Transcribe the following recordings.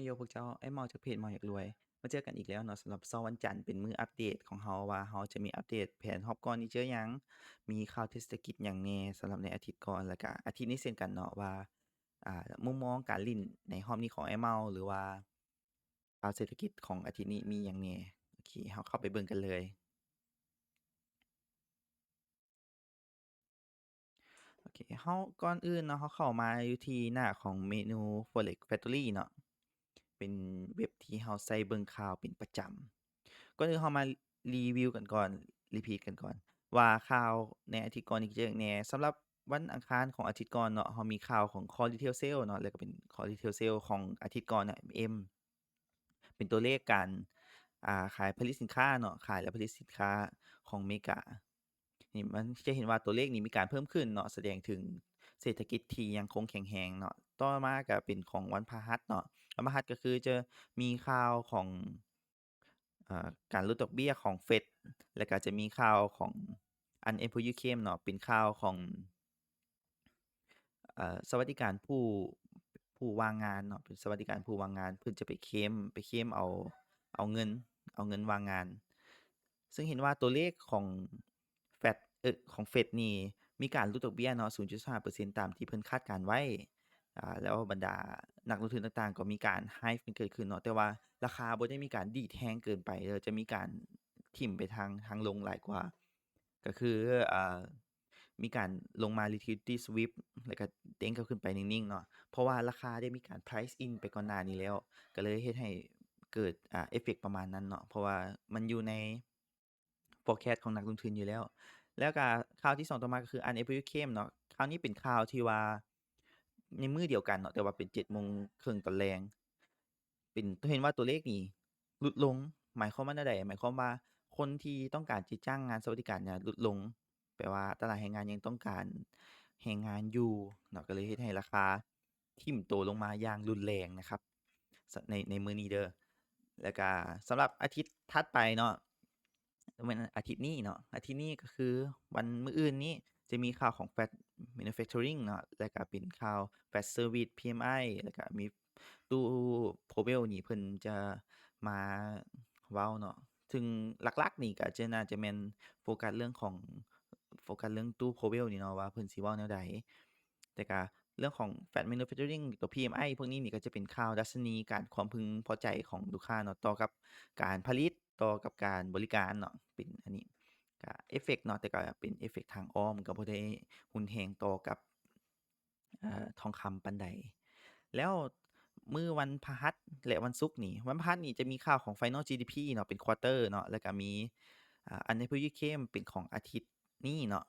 ໂຍ ພວກເຈົ້າ ອ້າຍເມົາຈາກເພຈເມົາຢາກລວຍ ມາເຈີກັນອີກແລ້ວເນາະ ສຳລັບເຊົ້າວັນຈັນ ເປັນມື້ອັບເດດຂອງເຮົາວ່າ ເຮົາຈະມີອັບເດດແຜນຮອບກ່ອນນີ້ເຈີຫຍັງ ມີຂ່າວເສດຖະກິດຫຍັງແດ່ ສຳລັບໃນອາທິດກ່ອນ ແລ້ວກະອາທິດນີ້ເຊັ່ນກັນເນາະ ວ່າ ອ່າ ມຸມມອງການຫຼິ້ນໃນຮອບນີ້ຂອງອ້າຍເມົາ ຫຼືວ່າ ຂ່າວເສດຖະກິດຂອງອາທິດນີ້ມີຫຍັງແດ່. ໂອເຄ ເຮົາເຂົ້າໄປເບິ່ງກັນເລີຍ. ໂອເຄ ເຮົາ ກ່ອນອື່ນເນາະ ເຮົາເຂົ້າມາຢູ່ທີ່ໜ້າຂອງເມນູ Forex Factory ເນາະ ເປັນເວັບທີ່ເຮົາໃຊ້ເບິ່ງຂ່າວເປັນປະຈຳ. ກ່ອນອື່ນເຮົາມາຣີວິວກັນກ່ອນ repeat ກັນກ່ອນ ວ່າຂ່າວໃນອາທິດກ່ອນນີ້ເຈີຫຍັງແດ່. ສຳລັບວັນອັງຄານຂອງອາທິດກ່ອນເນາະ ເຮົາມີຂ່າວຂອງ Core Retail Sale ເນາະ ແລ້ວກໍເປັນ Core Retail Sale ຂອງອາທິດກ່ອນນະ ເອັມ ເປັນຕົວເລກການ ອ່າ ຂາຍຜະລິດສິນຄ້າເນາະ ຂາຍແລະຜະລິດສິນຄ້າຂອງເມກາ. ນີ້ມັນຈະເຫັນວ່າຕົວເລກນີ້ມີການເພີ່ມຂຶ້ນເນາະ ສະແດງເຖິງເສດຖະກິດທີ່ຍັງຄົງແຂງແຮງເນາະ. ຕໍ່ມາກະເປັນຂອງວັນພະຫັດເນາະ ວັນພະຫັດກະຄືຈະມີຂ່າວຂອງ ເອີ ການຫຼຸດດອກເບ້ຍຂອງ Fed ແລະກະຈະມີຂ່າວຂອງ Unemployed Claim ເນາະ ເປັນຂ່າວຂອງ ເອີ ສະຫວັດດີການຜູ້ ຜູ້ວ່າງງານເນາະ ເປັນສະຫວັດດີການຜູ້ວ່າງງານ ເພິ່ນຈະໄປເຄມ ໄປເຄມເອົາ ເອົາເງິນ ເອົາເງິນວ່າງງານ. ເຊິ່ງເຫັນວ່າຕົວເລກຂອງ Fed ເອີ ຂອງ Fed ນີ້ມີການຫຼຸດດອກເບ້ຍເນາະ ສູນຈຸດຫ້າເປີເຊັນ ຕາມທີ່ເພິ່ນຄາດການໄວ້ ອາ ແລ້ວບັນດານັກລົງທຶນຕ່າງໆກໍມີການ hype ກັນເກີດຂຶ້ນເນາະ ແຕ່ວ່າລາຄາບໍ່ໄດ້ມີການດີດແຮງເກີນໄປ ແລ້ວຈະມີການຖິ້ມໄປທາງ ທາງລົງຫຼາຍກວ່າ ກະຄື ເອີ ມີການລົງມາ liquidity sweep ແລ້ວກະເດ້ງກັບຂຶ້ນໄປນິ່ງໆເນາະ ເພາະວ່າລາຄາໄດ້ມີການ price in ໄປກ່ອນໜ້ານີ້ແລ້ວ ກະເລີຍເຮັດໃຫ້ເກີດ ອາ effect ປະມານນັ້ນເນາະ ເພາະວ່າມັນຢູ່ໃນ forecast ຂອງນັກລົງທຶນຢູ່ແລ້ວ. ແລ້ວກະຂ່າວທີສອງຕໍ່ມາກະຄື Unemployed Claim ເນາະ ຂ່າວນີ້ເປັນຂ່າວທີ່ວ່າໃນມື້ດຽວກັນເນາະ ແຕ່ວ່າເປັນເຈັດໂມງເຄິ່ງຕອນແລງ ເປັນ ເຫັນວ່າຕົວເລກນີ້ຫຼຸດລົງ ໝາຍຄວາມວ່າແນວໃດ? ໝາຍຄວາມວ່າຄົນທີ່ຕ້ອງການຈະຈ້າງງານສະຫວັດດີການນີ້ຫຼຸດລົງ ແປວ່າຕະຫຼາດແຮງງານຍັງຕ້ອງການແຮງງານຢູ່ເນາະ ກະເລີຍເຮັດໃຫ້ລາຄາຖິ້ມໂຕລົງມາຢ່າງຮຸນແຮງນະຄັບ ໃນ ໃນມື້ນີ້ເດີ. ແລ້ວກະສຳລັບອາທິດຖັດໄປເນາະ ແມ່ນອາທິດນີ້ເນາະ ອາທິດນີ້ກະຄືວັນມື້ອື່ນນີ້ຈະມີຂ່າວຂອງ Fed Manufacturing ເນາະ ແລ້ວກະເປັນຂ່າວ Fed Service ພີເອັມໄອ ແລ້ວກະມີຕູ້ Powell ນີ້ເພິ່ນຈະມາເວົ້າເນາະ ເຊິ່ງຫຼັກໆນີ້ກະຈະ ໜ້າຈະແມ່ນໂຟກັສເລື່ອງຂອງ ໂຟກັສເລື່ອງຕູ້ Powell ນີ້ເນາະ ວ່າເພິ່ນຊິເວົ້າແນວໃດ. ແຕ່ກະເລື່ອງຂອງ Fed Manufacturing ຕົວ ພີເອັມໄອ ພວກນີ້ນີ້ກະຈະເປັນຂ່າວດັດຊະນີການຄວາມເພິ່ງພໍໃຈຂອງລູກຄ້າເນາະ ຕໍ່ກັບການຜະລິດ ຕໍ່ກັບການບໍລິການເນາະ ເປັນອັນນີ້ກະ effect ເນາະ ແຕ່ກະເປັນ effect ທາງອ້ອມ ກະບໍ່ໄດ້ຮຸນແຮງຕໍ່ກັບ ເອີ ທອງຄຳປານໃດ. ແລ້ວມື້ວັນພະຫັດ ແລະ ວັນສຸກນີ້ ວັນພະຫັດນີ້ຈະມີຂ່າວຂອງ Final ຈີດີພີ ເນາະ ເປັນ quarter ເນາະ ແລ້ວກະມີ ອາ Unemployed Claim ເປັນຂອງອາທິດນີ້ເນາະ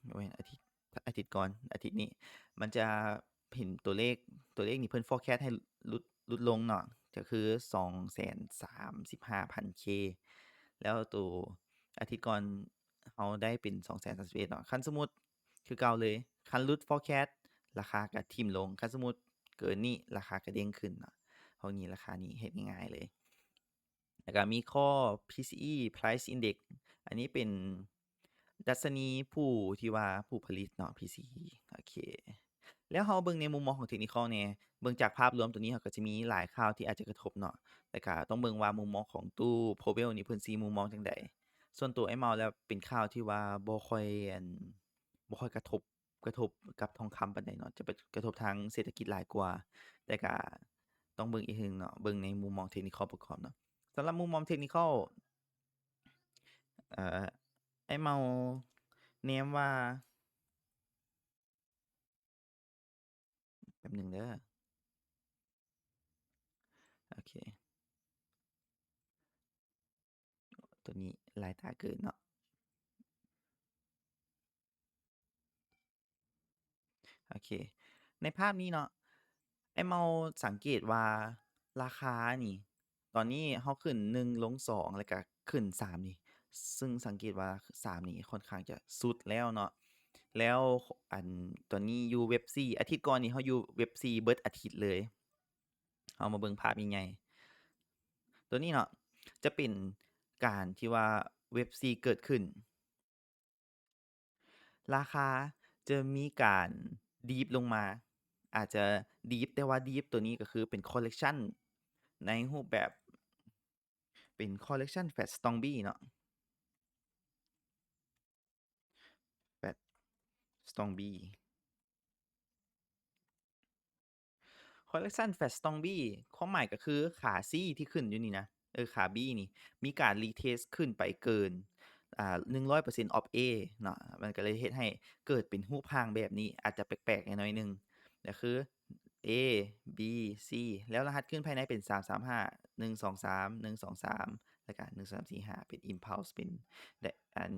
ບໍ່ແມ່ນອາທິດ ອາທິດກ່ອນ ອາທິດນີ້ ມັນຈະເຫັນຕົວເລກ ຕົວເລກນີ້ເພິ່ນ forecast ໃຫ້ຫຼຸດ ຫຼຸດລົງເນາະ ກະຄືສອງແສນສາມສິບຫ້າພັນ K ແລ້ວໂຕອາທິດກ່ອນເຮົາໄດ້ເປັນສອງແສນສາມສິບເອັດເນາະ. ຄັນສົມມຸດຄືເກົ່າເລີຍ ຄັນຫຼຸດ forecast ລາຄາກະຖິ້ມລົງ ຄັນສົມມຸດເກີນນີ້ລາຄາກະເດ້ງຂຶ້ນເນາະ. ພວກນີ້ລາຄານີ້ເຮັດງ່າຍໆເລີຍ. ແລ້ວກະມີ Core ພີຊີອີ Price Index ອັນນີ້ເປັນ ດັດຊະນີຜູ້ທີ່ວ່າຜູ້ຜະລິດເນາະ ພີຊີອີ ໂອເຄ. ແລ້ວເຮົາເບິ່ງໃນມຸມມອງຂອງ Technical ແດ່ ເບິ່ງຈາກພາບລວມໂຕນີ້ ເຮົາກະຈະມີຫຼາຍຂ່າວທີ່ອາດຈະກະທົບເນາະ ແຕ່ກະຕ້ອງເບິ່ງວ່າມຸມມອງຂອງຕູ້ Powell ນີ້ເພິ່ນຊິມຸມມອງຈັ່ງໃດ. ສ່ວນໂຕອ້າຍເມົາແລ້ວເປັນຂ່າວທີ່ວ່າບໍ່ຄ່ອຍ ອັນ ບໍ່ຄ່ອຍກະທົບ ກະທົບກັບທອງຄຳປານໃດເນາະ ຈະໄປກະທົບທາງເສດຖະກິດຫຼາຍກວ່າ ແຕ່ກະຕ້ອງເບິ່ງອີກເທື່ອໜຶ່ງເນາະ ເບິ່ງໃນມຸມມອງ Technical ປະກອບເນາະ. ສຳລັບມຸມມອງ Technical ເອີ ອ້າຍເມົາແນມວ່າ ແປັບໜຶ່ງເດີ ໂອເຄ ໂຕນີ້ລາຍຕາເກີນເນາະ. ໂອເຄ ໃນພາບນີ້ເນາະ ອ້າຍເມົາສັງເກດວ່າລາຄານີ້ ຕອນນີ້ເຮົາຂຶ້ນໜຶ່ງ ລົງສອງ ແລ້ວກະຂຶ້ນສາມນີ້ ເຊິ່ງສັງເກດວ່າສາມນີ້ຄ່ອນຂ້າງຈະສຸດແລ້ວເນາະ. ແລ້ວ ອັນ ຕອນນີ້ຢູ່ເວັບສີ່ ອາທິດກ່ອນນີ້ເຮົາຢູ່ເວັບສີ່ເບິດອາທິດເລີຍ. ເຮົາມາເບິ່ງພາບໃຫຍ່ໆ ໂຕນີ້ເນາະ ຈະເປັນການທີ່ວ່າເວັບສີ່ເກີດຂຶ້ນ ລາຄາຈະມີການດີບລົງມາ ອາດຈະດີບ ແຕ່ວ່າດີບໂຕນີ້ກະຄືເປັນ correction ໃນຮູບແບບເປັນ collection fat strong B ເນາະ fat strong B collection fat strong B ຄວາມໝາຍກໍຄືຂາ C ທີ່ຂຶ້ນຢູ່ນີ້ນະ ເອີ ຂາ B ນີ້ ມີການ retest ຂຶ້ນໄປເກີນ ອ່າ ໜຶ່ງຮ້ອຍເປີເຊັນ of A ເນາະ ມັນກໍເລີຍເຮັດໃຫ້ເກີດເປັນຮູບຮ່າງແບບນີ້ ອາດຈະແປກໆ ໜ້ອຍໆ ໜຶ່ງ ກໍຄື A B C ແລ້ວລະຫັດຄື້ນພາຍໃນເປັນ ສາມສາມຫ້າ ໜຶ່ງສອງສາມ ໜຶ່ງສອງສາມ ແລ້ວກະ ໜຶ່ງສອງສາມສີ່ຫ້າ ເປັນ impulse ເປັນ ໄດ ອັນ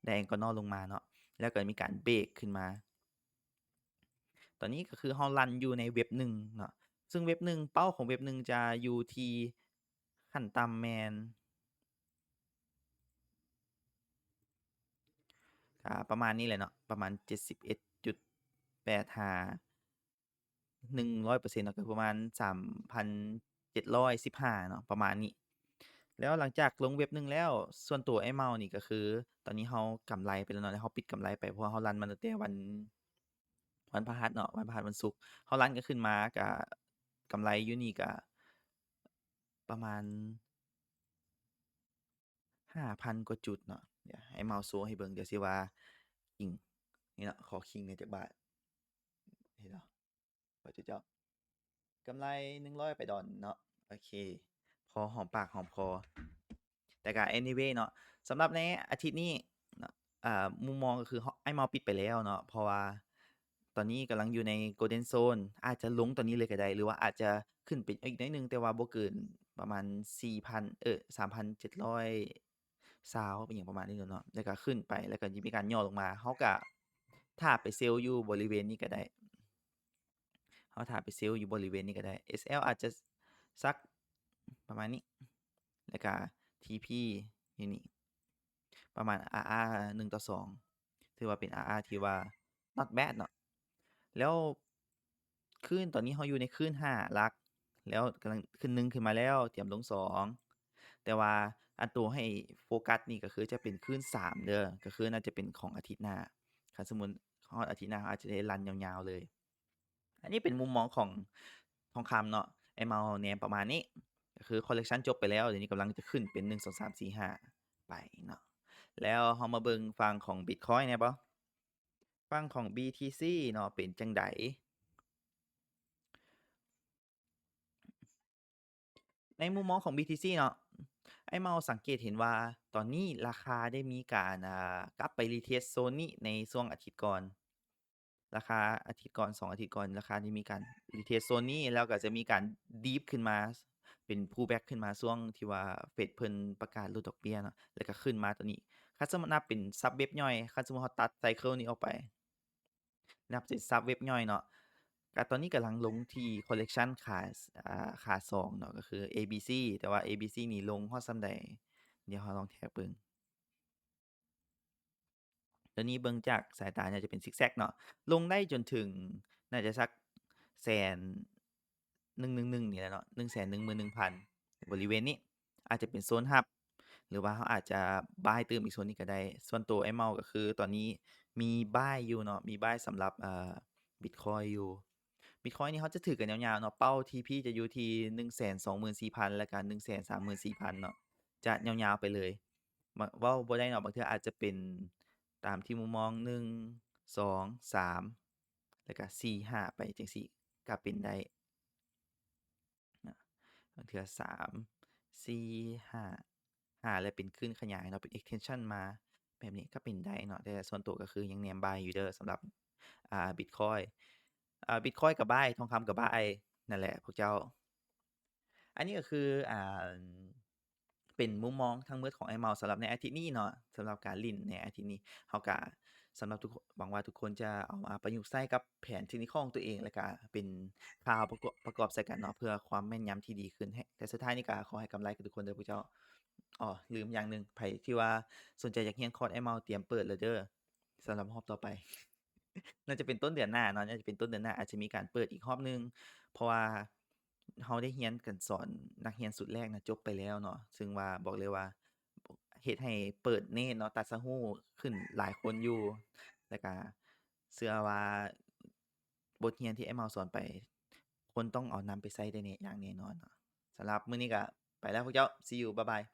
diagonal ລົງມາເນາະ ແລ້ວກໍມີການເບຣກຂຶ້ນມາ. ຕອນນີ້ກໍຄືເຮົາລັນຢູ່ໃນເວັບໜຶ່ງເນາະ ເຊິ່ງເວັບໜຶ່ງ ເປົ້າຂອງເວັບໜຶ່ງຈະຢູ່ທີ່ຂັ້ນຕ່ຳແມ່ນ ອ່າ ປະມານນີ້ແຫຼະເນາະ ປະມານເຈັດສິບເອັດຈຸດແປດຫ້າ ໜຶ່ງຮ້ອຍເປີເຊັນເນາະ ກໍປະມານສາມພັນເຈັດຮ້ອຍສິບຫ້າເນາະ ປະມານນີ້. ແລ້ວຫຼັງຈາກລົງເວັບໜຶ່ງແລ້ວ ສ່ວນຕົວອ້າຍເມົານີ້ກໍຄື ຕອນນີ້ເຮົາກຳໄລໄປແລ້ວເນາະ ເຮົາປິດກຳໄລໄປ ເພາະວ່າເຮົາລັນມາຕັ້ງແຕ່ວັນ ວັນພະຫັດເນາະ ວັນພະຫັດ ວັນສຸກ ເຮົາລັນກັນຂຶ້ນມາ ກະກຳໄລຢູ່ນີ້ກະປະມານຫ້າພັນກວ່າຈຸດເນາະ. ດຽວໃຫ້ເມົາໂຊໃຫ້ເບິ່ງ ດຽວຊິວ່າ ຄິງ ນີ້ເນາະ ຂໍຄິງແດ່ຈັກບາດ ເຫັນບໍ່ ເຈົ້າ ກຳໄລໜຶ່ງຮ້ອຍປາຍດອນເນາະ ໂອເຄ ພໍຫອມປາກຫອມຄໍ. ແຕ່ກະ anyway ເນາະ ສຳລັບໃນອາທິດນີ້ເນາະ ອ່າ ມຸມມອງກໍຄືອ້າຍເມົາປິດໄປແລ້ວເນາະ ເພາະວ່າຕອນນີ້ກຳລັງຢູ່ໃນ golden zone ອາດຈະລົງຕອນນີ້ເລີຍກໍໄດ້ ຫຼືວ່າອາດຈະຂຶ້ນໄປອີກໜ້ອຍໜຶ່ງ ແຕ່ວ່າບໍ່ເກີນປະມານສີ່ພັນ ເອີ ສາມພັນເຈັດຮ້ອຍຊາວ ເປັນຫຍັງປະມານນີ້ເນາະ ແລ້ວກໍຂຶ້ນໄປ ແລ້ວກໍຈະມີການຫຍໍ້ລົງມາ ເຮົາກໍຖ້າໄປເຊວຢູ່ບໍລິເວນນີ້ກໍໄດ້. ເຮົາຖ້າໄປເຊວຢູ່ບໍລິເວນນີ້ກໍໄດ້ SL ອາດຈະສັກປະມານນີ້ ແລ້ວກະ TP ຢູ່ນີ້ ປະມານ RR ໜຶ່ງຕໍ່ສອງ ຖືວ່າເປັນ RR ທີ່ວ່າ not bad ເນາະ. ແລ້ວຄື້ນ ຕອນນີ້ເຮົາຢູ່ໃນຄື້ນຫ້າຫຼັກ ແລ້ວກຳລັງຂຶ້ນໜຶ່ງຂຶ້ນມາແລ້ວ ຕຽມລົງສອງ ແຕ່ວ່າອັນໂຕໃຫ້ໂຟກັສນີ້ກໍຄືຈະເປັນຄື້ນສາມເດີ ກໍຄືໜ້າຈະເປັນຂອງອາທິດໜ້າ ຄັນສົມມຸດຮອດອາທິດໜ້າ ເຮົາອາດຈະໄດ້ຣັນຍາວໆເລີຍ. ອັນນີ້ເປັນມຸມມອງຂອງທອງຄຳເນາະ ອ້າຍເມົາແນມປະມານນີ້ ກໍຄື collection ຈົບໄປແລ້ວ ດຽວນີ້ກຳລັງຈະຂຶ້ນເປັນ ໜຶ່ງ ສອງ ສາມ ສີ່ ຫ້າ ໄປເນາະ. ແລ້ວເຮົາມາເບິ່ງຝັ່ງຂອງ Bitcoin ແດ່ບໍ່? ຝັ່ງຂອງ BTC ເນາະ ເປັນຈັ່ງໃດ? ໃນມຸມມອງຂອງ BTC ເນາະ ອ້າຍເມົາສັງເກດເຫັນວ່າຕອນນີ້ລາຄາໄດ້ມີການ ອ່າ ກັບໄປ retest ໂຊນນີ້ໃນຊ່ວງອາທິດກ່ອນ ລາຄາອາທິດກ່ອນ ສອງອາທິດກ່ອນ ລາຄາໄດ້ມີການ retest ໂຊນນີ້ ແລ້ວກໍຈະມີການ dip ຂຶ້ນມາ ເປັນ pullback ຂຶ້ນມາຊ່ວງທີ່ວ່າ Fed ເພິ່ນປະກາດລົດດອກເບ້ຍເນາະ ແລ້ວກໍຂຶ້ນມາຕອນນີ້ ຄັນສົມມຸດນັບເປັນ sub wave ຍ່ອຍ ຄັນສົມມຸດເຮົາຕັດ cycle ນີ້ອອກໄປ ນັບເປັນ sub wave ຍ່ອຍເນາະ ກະຕອນນີ້ກຳລັງລົງທີ່ collection ຂາ ອ່າ ຂາສອງເນາະ ກໍຄື ABC ແຕ່ວ່າ ABC ນີ້ລົງຮອດສ່ຳໃດ ດຽວເຮົາລອງແທກເບິ່ງ. ຕອນນີ້ເບິ່ງຈາກສາຍຕາໜ້າຈະເປັນ zigzag ເນາະ ລົງໄດ້ຈົນເຖິງ ໜ້າຈະສັກແສນ ໜຶ່ງໜຶ່ງໜຶ່ງນີ້ແຫຼະເນາະ ໜຶ່ງແສນໜຶ່ງໝື່ນໜຶ່ງພັນ ບໍລິເວນນີ້ ອາດຈະເປັນໂຊນຮັບ ຫຼືວ່າເຮົາອາດຈະ buy ຕື່ມອີກໂຊນນີ້ກໍໄດ້. ສ່ວນໂຕອ້າຍເມົາກໍຄືຕອນນີ້ມີ buy ຢູ່ເນາະ ມີ buy ສຳລັບ ເອີ Bitcoin ຢູ່. Bitcoin ນີ້ເຮົາຈະຖືກັນຍາວໆເນາະ ເປົ້າ TP ຈະຢູ່ທີ່ໜຶ່ງແສນສອງໝື່ນສີ່ພັນ ແລ້ວກໍໜຶ່ງແສນສາມໝື່ນສີ່ພັນເນາະ ຈະຍາວໆໄປເລີຍ. ເວົ້າບໍ່ໄດ້ເນາະ ບາງເທື່ອອາດຈະເປັນຕາມທີ່ມຸມມອງ ໜຶ່ງ ສອງ ສາມ ແລ້ວກະ ສີ່ ຫ້າ ໄປຈັ່ງຊີ້ກະເປັນໄດ້ນະ ບາງເທື່ອ ສາມ ສີ່ ຫ້າ ຫ້າ ແລ້ວເປັນຄື້ນຂະຫຍາຍເນາະ ເປັນ extension ມາແບບນີ້ກະເປັນໄດ້ເນາະ. ແຕ່ສ່ວນໂຕກະຄືຍັງແນມ buy ຢູ່ເດີ ສຳລັບ ອ່າ Bitcoin ອ່າ Bitcoin ກະ buy ທອງຄຳກະ buy ນັ້ນແຫຼະພວກເຈົ້າ. ອັນນີ້ກໍຄື ອ່າ ເປັນມຸມມອງທັງໝົດຂອງອ້າຍເມົາສຳລັບໃນອາທິດນີ້ເນາະ ສຳລັບການຫຼິ້ນໃນອາທິດນີ້ ເຮົາກະ ສຳລັບທຸກຄົນ ຫວັງວ່າທຸກຄົນຈະເອົາມາປະຍຸກໃຊ້ກັບແຜນເທັກນິກຂອງຕົວເອງ ແລ້ວກະເປັນຂ່າວປະກອບ ປະກອບໃສ່ກັນເນາະ ເພື່ອຄວາມແມ່ນຍຳທີ່ດີຂຶ້ນ. ແລະ ສຸດທ້າຍນີ້ກະຂໍໃຫ້ກຳໄລກັບທຸກຄົນເດີພວກເຈົ້າ. ອໍ ລືມຢ່າງໜຶ່ງ ໃຜທີ່ວ່າສົນໃຈຢາກຮຽນຄອດອ້າຍເມົາ ຕຽມເປີດແລ້ວເດີ ສຳລັບຮອບຕໍ່ໄປ. ໜ້າຈະເປັນຕົ້ນເດືອນໜ້າເນາະ ໜ້າຈະເປັນຕົ້ນເດືອນໜ້າ ອາດຈະມີການເປີດອີກຮອບໜຶ່ງ ເພາະວ່າເຮົາໄດ້ຮຽນກັນ ສອນນັກຮຽນຊຸດແລກນະ ຈົບໄປແລ້ວເນາະ ເຊິ່ງວ່າບອກເລີຍວ່າເຮັດໃຫ້ເປີດເນດເນາະ ຕັດສະຫູ້ຂຶ້ນຫຼາຍຄົນຢູ່ ແລ້ວກະເຊື່ອວ່າບົດຮຽນທີ່ອ້າຍເມົາສອນໄປ ຄົນຕ້ອງເອົານຳໄປໃຊ້ໄດ້ແນ່ ຢ່າງແນ່ນອນເນາະ. ສຳລັບມື້ນີ້ກໍໄປແລ້ວພວກເຈົ້າ see you bye bye